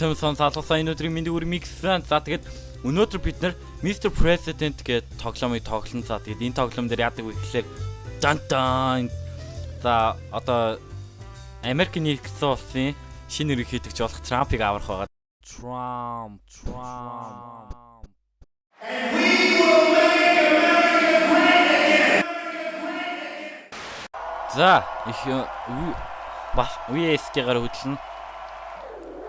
Simpsons алгасан энэ өдрийн мэндийг өргөмигсэн. За, тэгээд өнөөдөр бид нар Mr. President гэдэг тоглоомыг тоглоно. За, тэгээд энэ тоглоом дээр яадаг вэ гэхлээр дан дан. За, одоо Америкийн нэгдсэн улсын шинэ ерөнхийлөгч болох Трампыг аврах байгаа. Trump, Trump. За, их бас USD-гаар хөдлөнө.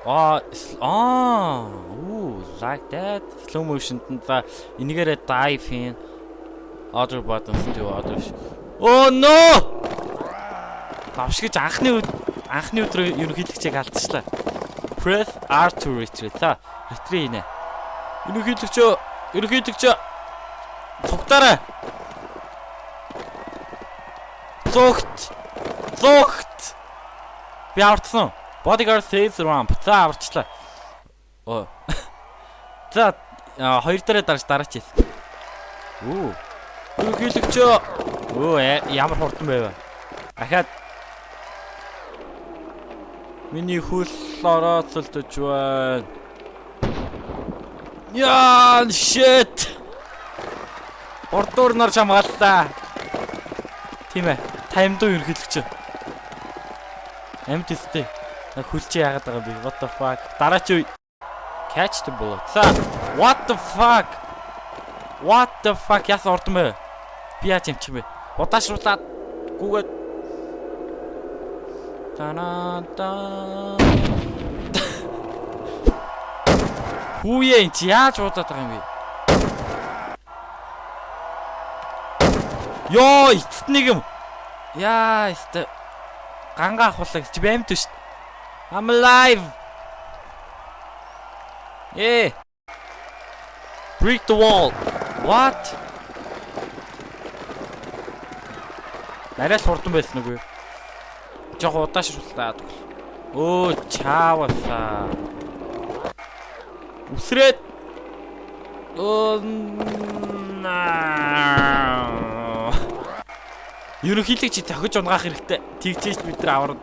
Аа, уу, like that. Slow motion-д нь за энийгээрээ dive хийн. Other buttons to other. Oh no! Давшгиж анхны өдөр ерөнхийлөгчийг алдчихлаа. Press R to retreat. За, retreat хийнэ. Ерөнхийлөгчөө, ерөнхийлөгчөө цугтаарай. Цугт. Цугт. Би аварцсан. Bodyguard saves ramp. За, аварчлаа. Оо. За, хоёр дээрээ дарж дараач хийсэн. Үу. Ерөнхийлөгчөө. Өө, ямар хурдан байв. Ахаад миний хөл орооцолдож байна. Яа, shit. Урдуур нар чамгааллаа. Тийм ээ. Таймдуу ерөнхийлөгч. Амьд өстэй. Хөл чи яагаад байгаа юм бэ? What the fuck? Дараач үе. Catch the bullet. За, what the fuck? What the fuck? Яасан урдан бэ? Би яаж юмчих юм бэ? Удаашруулад гүгээд тана та. Хүүе, энэ чи яаж уудаад байгаа юм бэ? Йоо, эцэст нэг юм. Яа, эцэст ганга ахуулаа гэж би амьд шүү дээ. I'm alive. Yeah. Break the wall. What? Арай л хурдан байсан үгүй. Жохо удаашруултаа тэгвэл. Өө, чаавасаа. Үсрээд. Өө. Ерөнхийлөгч зохиж унгаах хэрэгтэй. Тэгжээж бид нар аварна.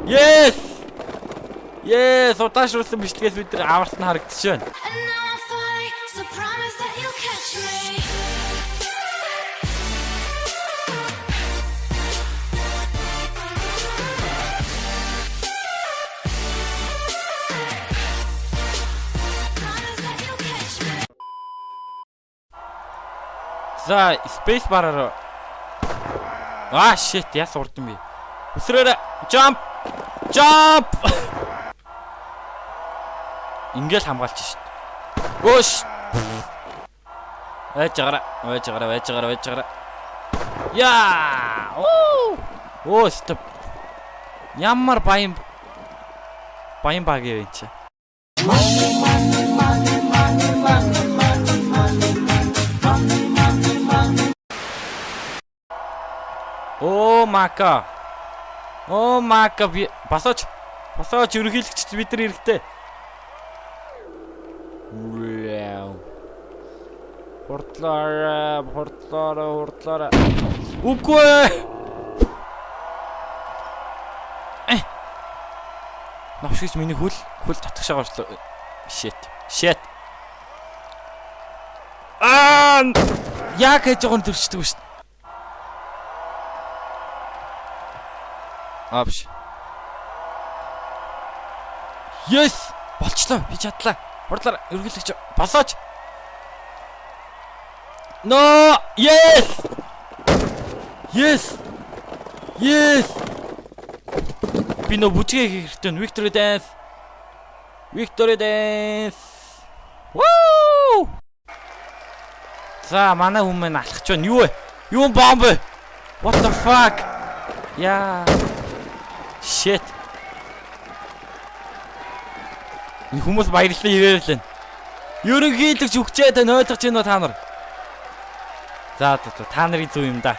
Yes! Yes, удаашруулсан бичлэгээс бид нар аварсан харагдчих байна. And now I'm falling, so promise that you'll catch me. Promise that you'll catch me. За, space bar-аар. Аа, shit, яс урд юм бэ? Үсрээрээ jump, jump. Ингээл хамгаалж шít. Өөш. Байж байгаараа, байж байгаараа, байж байгаараа, байж байгаараа. Яа! Оо! Оо, стоп. Ямар баян баян баг юм чи. Money, money, money, money, money, money, money, money, money, money. Оо, мака. Оо, мака, би босооч. Босооч, ерөнхийлөгчд, бид нар хэрэгтэй. Вау. Хурдлаарай, хурдлаарай, хурдлаарай. Үгүй ээ. Э. Новшигч миний хөл татгшаа гарчлаа. Shit. Shit. Аа! Яг хийж байгаа нь төрчдөг шүү дээ. Аа, биш. Yes! Болчлоо. Би чадлаа. Хурдлаар, ерөнхийлөгч босооч. No! Yes! Yes! Yes! Би нөө бүжгээ хийх хэрэгтэй. Victory dance. Victory dance. Woo! За, манай хүн маань алхаж байна. Юу вэ? Юу бомб вэ? What the fuck? Яа. Shit. Энэ хүмүүс баярлалаа ирээрэл байна. Ерөнхийлөгч үхчээ тань ойлгож байна уу та нар? За за за, та нарын зөв юм да.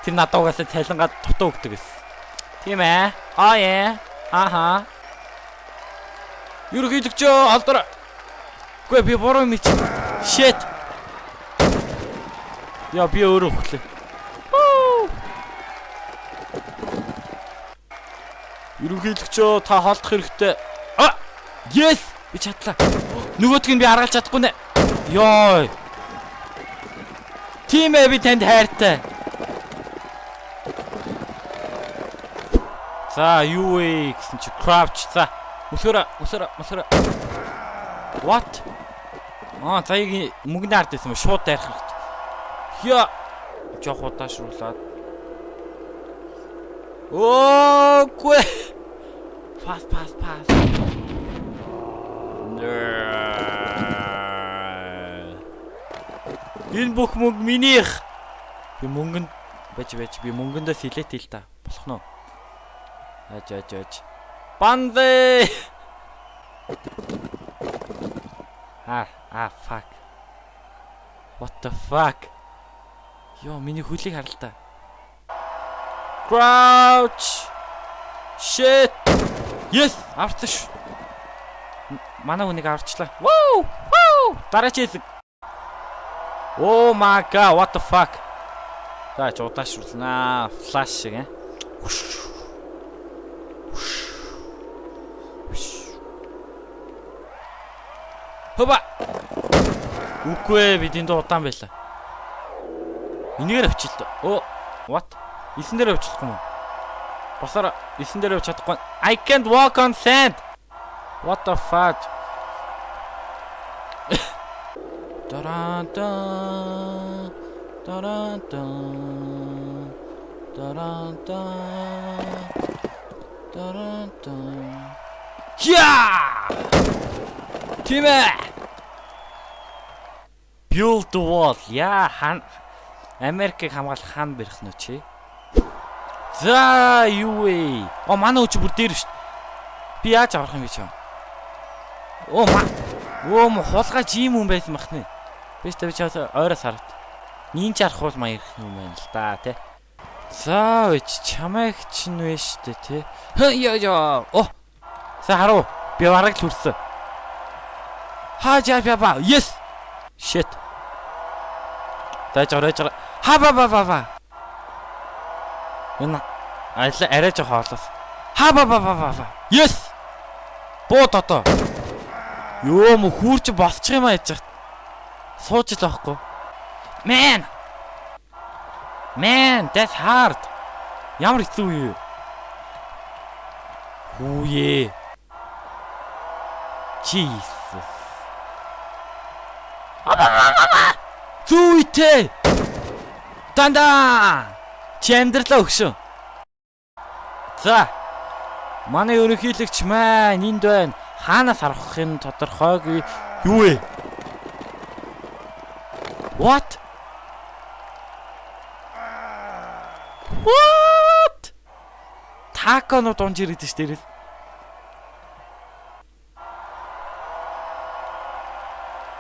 Тэр надад угаасаа цалингаад дутуу өгдөг гэсэн. Тийм ээ. Аа яа. Аха. Ерөнхийлөгчөө олдор. Үгүй, би буруу юм чи. Shit. Яа, би өөрөө үхлээ. Хүү. Ерөнхийлөгчөө, та холдох хэрэгтэй. А! Yes! Би чадлаа. Нөгөөдг нь би аргалж чадахгүй нэ. Йой. Тийм ээ, би танд хайртай. За, юу вэ гэсэн чи crouch. За, мөлхөөрө, мөлхөөрө, мөлхөөрө. What? Аа, заяаг мөнгөний ард байсан юм, шууд дайрах хэрэгтэй. Яа. Жох удаашруулад. Өөгүй. Pass, pass, pass. Энэ бүх мөнгө минийх. Би мөнгөнд байж байж, би мөнгөндөө сэлээтэй л та. Болох нь уу? Аж аж аж. Банзэ. А а, fuck. What the fuck? Йоо, миний хөлийг харал та. Crouch. Shit. Yes, аварсан шүү. Манай хүнийг аварчлаа. Woo! Woo! Дараач хэсэг. Oh my god, what the fuck? За, ч удаашруулнаа. Flash шиг ээ. Хүш. Хүш. Хоба. Үгүй ээ, бид энд удаан байлаа. Энийгээр авчил та. Оо, what? Эсэн дээр явж чадахгүй юм уу? Босоор эсэн дээр явж чадахгүй. I can't walk on sand. What the fuck? Таран та таран та таран та таран та. Я! Тийм ээ. Build the wall. Яа, хан Америкийг хамгаалах хан барих нь чи. За, юу вэ? О, манай үчи бүр дээр шүү. Би яаж авах юм бэ чи? Оо ма. Өө мо, хулгайч ийм хүн байсан бах нэ. Би ч би чаас ойроос хараад. Нинж арах бол маярх юм байна л да, тэ. За, үч чамайг чинь вэ штэ, тэ. Яа яа. О. За, харав. Би бараг л хүрсэн. Ха жа ба ба. Yes. Shit. Дайж оройж. Ха ба ба ба ба. Энэ арай арай жоох хоолоос. Ха ба ба ба ба ба. Yes. Буу дотоо. Йоо мө, хүүрч босчих юм а яж. Сууж л байхгүй. Man. Man, that's hard. Ямар хэцүү юу? Хүүе. Jesus. Зүйтэй. Данда. Чи амьдралаа өгшөө. За. Манай ерөнхийлөгч маань энд байна. Хаанаас авах юм тодорхойгүй. Юу вэ? What? What? Таконууд унж ирээд ш дээрээс.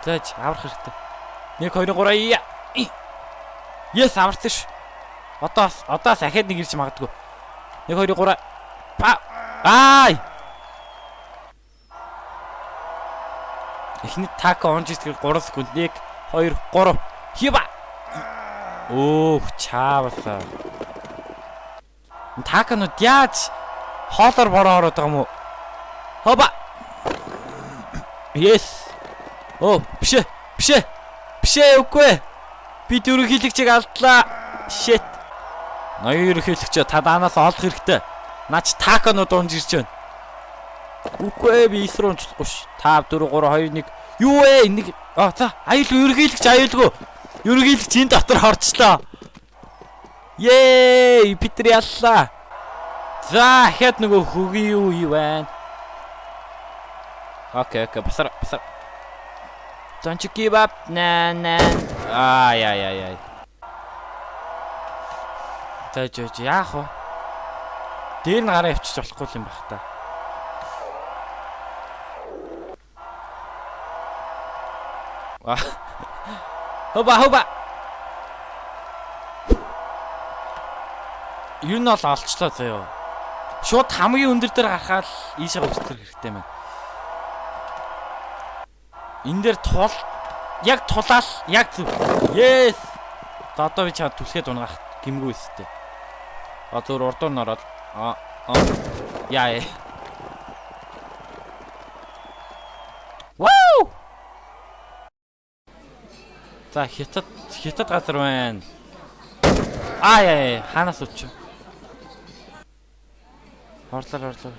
За, аврах хэрэгтэй. 1 2 3. Yes, аварсан ш. Одоо ахаад нэг ирж магадгүй. 1 2 3. Па. Ай! Эхний тако унж ирдэг 3 секунд. 1 2 3. Хиба. Өөх, чаавлаа. Таконууд яаж хоолоор бороо ороод байгаа юм уу? Хоба. Yes. Оо, биш ээ. Биш ээ. Биш ээ, үгүй. Би ерөнхийлөгчийг алдлаа. Shit. Ноён ерөнхийлөгч, та даанаас олох хэрэгтэй. Наач таконууд унж ирж байна. Үгүй ээ, би эсрэг унж чадахгүй ш. 5 4 3 2 1. Юу вэ? Нэг а, за, аюулгүй, ерөнхийлөгч аюулгүй. Ерөнхийлөгч энэ дотор орчлоо. Yay! Бид нар яллаа. За, ахаад нөгөө хөгийн юу юу байна? Okay, басар басар. Don't you give up. На на. Аа яа яа яа. За, жоо яах вэ? Дээр нь гараа явчих болохгүй юм байх та. А. Хоба хоба. Юу нь бол олчлоо заяо. Шууд хамгийн өндөр дээр гарахаар ийшээ өвсгөх хэрэгтэй байна. Энэ дээр тул яг тулаал яг зөв. Yes. За, одоо би чад түлхээд унгаах гимгүү өстэй. А, зөв урдуур нь ороод а а яа. За, хятад газар байна. Аа яа, хаанаас үуч? Хорлоор хорлоор.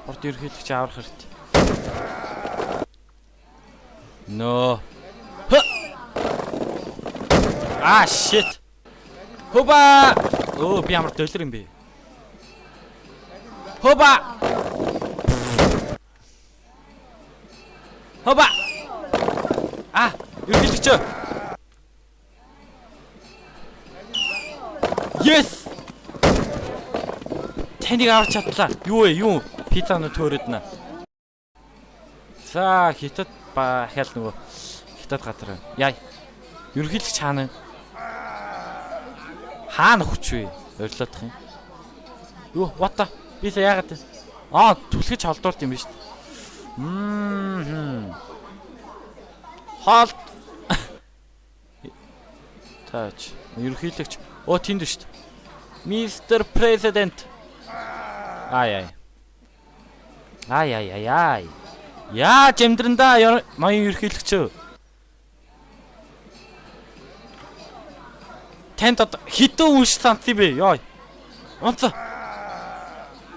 Хурд ерөнхийлөгч аврах хэрэгтэй. No. Аа shit. Хоба! Өө, би ямар долир юм бэ? Хоба! Хоба! А, ерөнхийлөгч. Yes! Таныг авч чадлаа. Юу вэ? Юу? Пиццанууд төөрöd нэ. За, хятад ба хял нөгөө хятад газар байна. Яа. Ерөнхийлөгч хаана вэ? Хаана хүч вэ? Орилоодох юм. Юу? What the? Би сая яагаад вэ? Аа, түлхэж холдуулт юм биш үү? Мм. Хоолт. Таач. Ерөнхийлөгч. Оо, тэнд шүү дээ. Mr. President. Ай ай. Ай ай ай ай. Яаж амьдрандаа ноён ерөнхийлөгч. Танд одоо хитэн үнш санц юм бэ? Йой. Унцаа.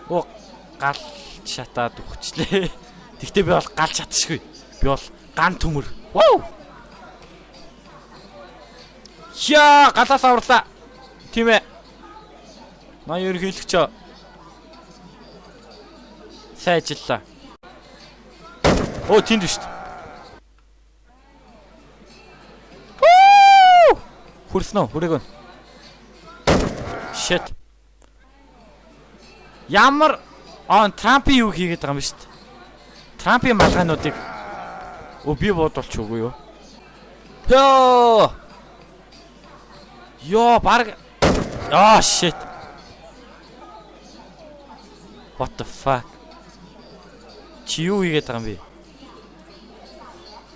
Оо, гал шатаад өгчлээ. Тэгтээ би бол гал шатшгүй. Би бол ган төмөр. Вау! Яа, галаас аварлаа. Тийм ээ. Ноён ерөнхийлөгч. Сайжиллаа. Оо, тэнд шүү дээ. Хүрсэн үү? Хүрээгүй. Shit. Ямар аа Трампын юу хийгээд байгаа юм бэ шүү дээ. Трампын малгайнуудыг өө би буудулч үгүй юу? Йоо! Йоо, баг. Аа shit. What the fuck? Чи юу хийгээд байгаа юм бэ?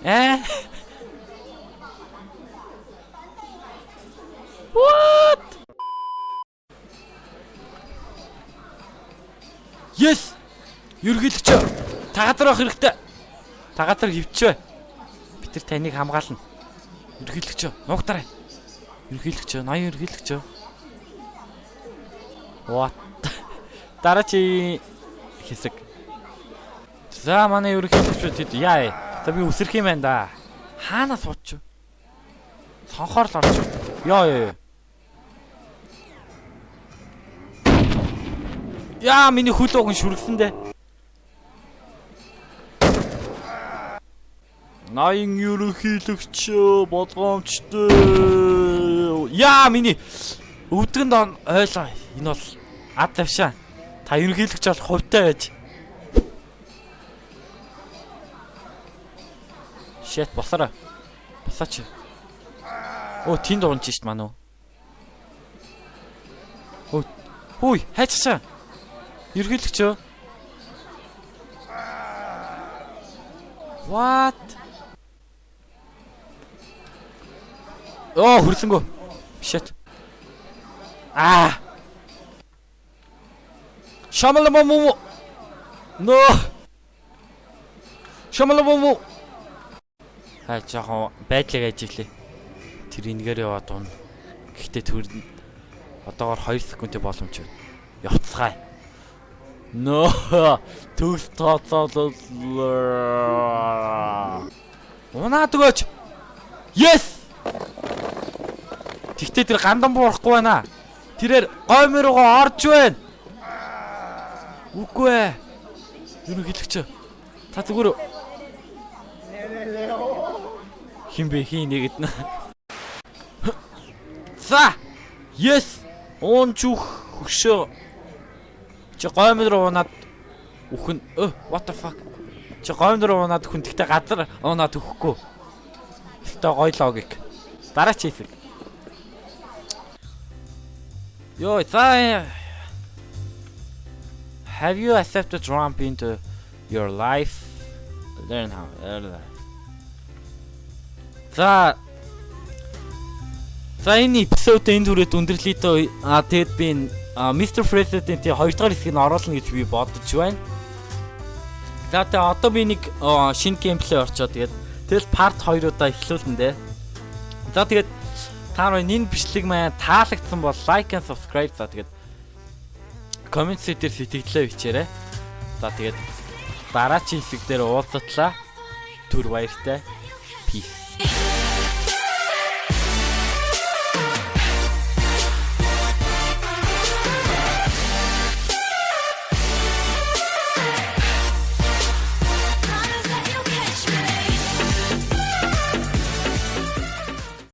Э? What? Yes! Ерөнхийлөгч. Та газар байх хэрэгтэй. Та газар хөвчөө. Бид тэр таныг хамгаална. Ерөнхийлөгч, нуугдарай. Ерөнхийлөгч, ноён ерөнхийлөгч. What? Дараачийн хэсэг. За, манай ерөнхийлөгчүүд хэд яа. За, би үсрэх юм байна да. Хаанаас сууч? Цонхоор л орж. Йоо ёо. Яа, миний хөл уг нь шүргсэн дээ. Ноён ерөнхийлөгч болгоомжтой. Яа, миний өвдгөнд ойлоо. Энэ бол ад тавшаа. Та ерөнхийлөгч бол хувьтай байж. Shit, босороо. Босооч. Оо, тэнд унж шít манай. Өө. Хүй, хайчаа. Ерөнхийлөгч. What? Оо, хүрсэнгүү. Shit. Аа. Шамаламаму. No. Шамаламаму. Хай, жоохон байдлыг ажиглая. Тэр энэгээр яваад унна. Гэхдээ тэр одоогор 2 секундын боломж байна. Явцгаая. No. Төгс тооцоолол. Унаад өгөөч. Yes. Тэгтээ тэр гандан буурахгүй байна. Тэрээр гоймон руугаа орж байна. Үгүй ээ. Ерөнхийлөгч. Та зүгээр хин бэ, хин нэгэд нэ. За. Yes. Уун чүх хөшөө. Чи гоймон руу унаад үхэн. Өө, what the fuck? Чи гоймон руу унаад үхэн, тэгтээ газар унаад өгөхгүй. Өстой гоё логик. Дараач хэсэг. Йоо, за. Have you accepted Trump into your life? Learn how. За. За, энэ эпизод энэ түрээд өндөрлөе дөө. А тэгэд би энэ Mr. President-ийн 2 дугаар хэсгийг нь оруулна гэж би бодож байна. За, тэгээ одоо би нэг шинэ gameplay орчоо, тэгээд тэгэл part 2-удаа эхлүүлнэ дээ. За, тэгээд та нарын энэ бичлэг маань таалагдсан бол like and subscribe, за, тэгээд comment дээр сэтгэлдээ бичээрэй. За, тэгээд дараагийн хэсэг дээр уулзтлаа. Түр баяртай. Peace.